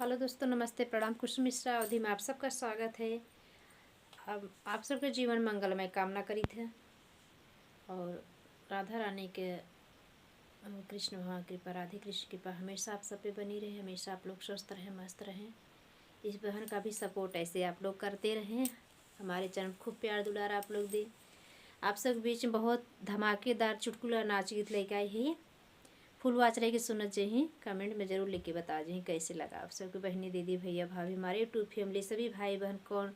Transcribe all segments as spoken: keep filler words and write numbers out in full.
हेलो दोस्तों, नमस्ते, प्रणाम। कुसुम मिश्रा अवधी में आप सबका स्वागत है। अब आप सबके जीवन मंगलमय कामना करीत है और राधा रानी के, अ, कृष्ण भगवान की कृपा, राधे कृष्ण की कृपा हमेशा आप सब पे बनी रहे, हमेशा आप लोग स्वस्थ रहें, मस्त रहें। इस बहन का भी सपोर्ट ऐसे आप लोग करते रहें, हमारे चैनल खूब प्यार दुलार आप लोग दें। आप सब के बीच में बहुत धमाकेदार चुटकुला नाच गीत लेके आई है। फुल वाच रहे के सुनत जही, कमेंट में जरूर लिख के बता जही कैसे लगा आप सबके बहनी, दीदी, भैया, भाभी, हमारे यूट्यूब फैमिली, सभी भाई बहन, कौन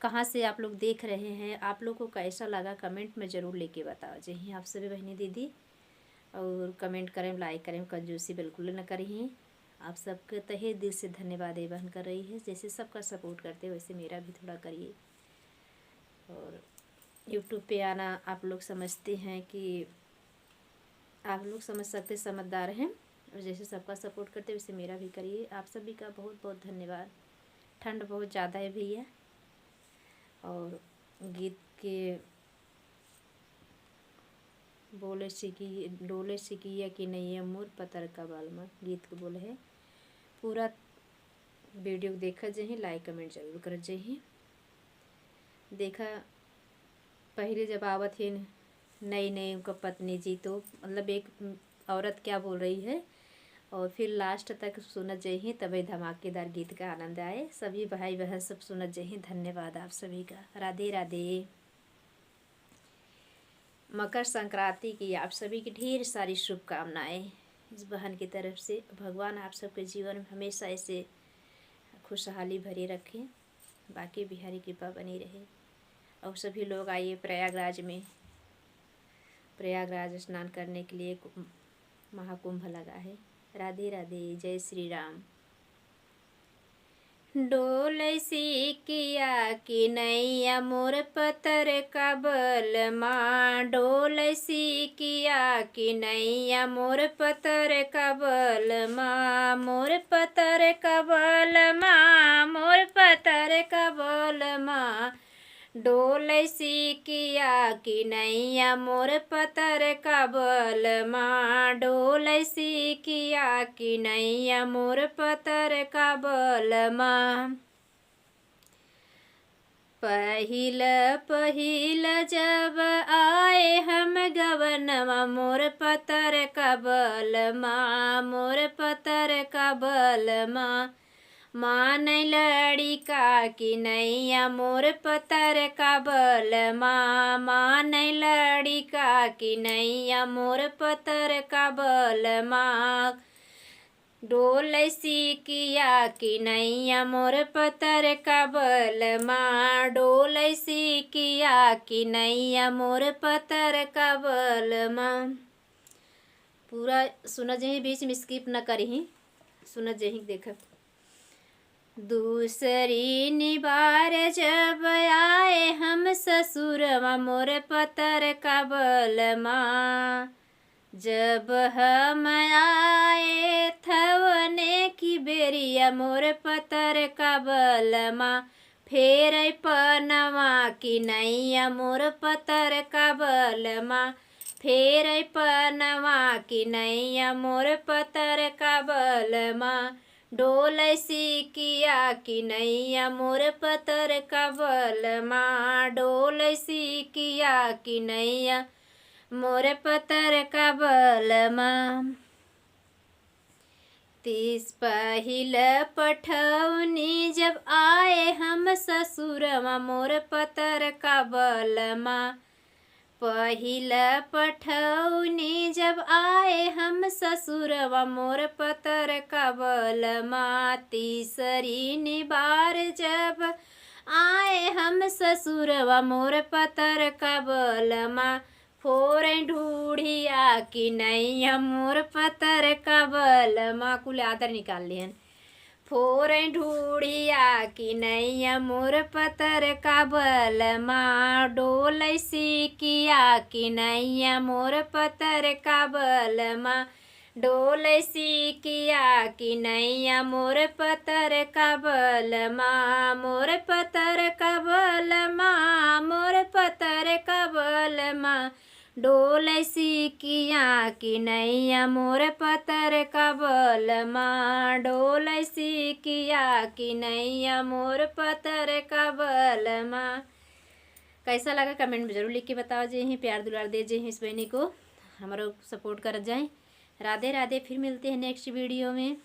कहाँ से आप लोग देख रहे हैं, आप लोग को कैसा लगा, कमेंट में जरूर लिख के बता जही आप सभी बहनी, दीदी। और कमेंट करें, लाइक करें, कंजूसी बिल्कुल न करी। आप सबके तहे दिल से धन्यवाद ए बहन कर रही है, जैसे सबका सपोर्ट करते वैसे मेरा भी थोड़ा करिए। और यूट्यूब पे आना आप लोग समझते हैं कि आप लोग समझ सकते, समझदार हैं, और जैसे सबका सपोर्ट करते वैसे मेरा भी करिए। आप सभी का बहुत बहुत धन्यवाद। ठंड बहुत ज़्यादा है भैया। और गीत के बोले सिकी, डोले सिकिया कि नैया मोर पतर का बालमा, गीत के बोले है। पूरा वीडियो देखत जही, लाइक कमेंट जरूर करत जही। देखा, पहले जब आवत ही नई नई उनका पत्नी जी, तो मतलब एक औरत क्या बोल रही है, और फिर लास्ट तक सुनत जही, तबे धमाकेदार गीत का आनंद आए। सभी भाई बहन सब सुनत जही। धन्यवाद आप सभी का। राधे राधे। मकर संक्रांति की आप सभी की ढेर सारी शुभकामनाएं इस बहन की तरफ से। भगवान आप सबके जीवन में हमेशा ऐसे खुशहाली भरे रखें, बाकी बिहारी कृपा बनी रहे। और सभी लोग आइए प्रयागराज में, प्रयागराज स्नान करने के लिए कु-, महाकुंभ लगा है। राधे राधे, जय श्री राम। डोलैसी किया कि नैया मोर पतर का बलमा, डोलैसी किया कि नैया मोर पतर का बलमा, मोर पतर का बलमा, मोर पतर का बलमा। डोलैसी किया कि नैया मोर पतर का बलमा, डोलैसी किया कि नैया मोर पतर का बलमा। पहिल पहिल जब आए हम गवनमा, मोर पतर का बलमा, मोर पतर का बलमा। मानै लड़िका कि नैया मोर पतर का बलमा, मानै लड़िका कि नैया मोर पतर का बलमा। डोलैसी किया कि नैया मोर पतर का बलमा, डोलैसी किया कि नैया मोर पतर का बलमा। पूरा सुनत जही, बीच में स्किप न करिही, सुनत जही। देखब, दूसरी निबार जब आए हम ससुरवा मोर पतर का बलमा, जब हम आए थवने की बेरिया मोर पतर का बलमा, फेरै पनवा कि नैया मोर पतर का बलमा, फेरै पनवा कि नैया मोर पतर का बलमा। डोलैसी किया कि नैया मोर पतर का बलमा, डोलैसी किया कि नैया मोर पतर का बलमा। तीस पहिल पठौनी जब आए हम ससुरवा मोर पतर का बलमा, पहिल पठौनी जब आए हम ससुरवा मोर पतर का बलमा, तीसरी निबार जब आए हम ससुरवा मोर पतर का बलमा, फोरै ढूढ़िया कि नैया मोर पतर का बलमा, कुल आदर निकाल लिहन। फोरै ढूढ़िया कि नैया मोर पतर का बलमा, डोलैसी किया कि नैया मोर पतर का बलमा, डोलैसी किया कि नैया मोर पतर का बलमा, मोर पतर का बलमा, मोर पतर का बलमा। डोलैसी किया कि नैया मोर पतर का बलमा, डोलैसी किया कि नैया मोर पतर का बलमा। कैसा लगा comment में जरूर लिख के बताओ जे ही, प्यार दुलार दे जे ही इस बहनी को, हमरो support कर जाए। राधे राधे, फिर मिलते हैं next video में।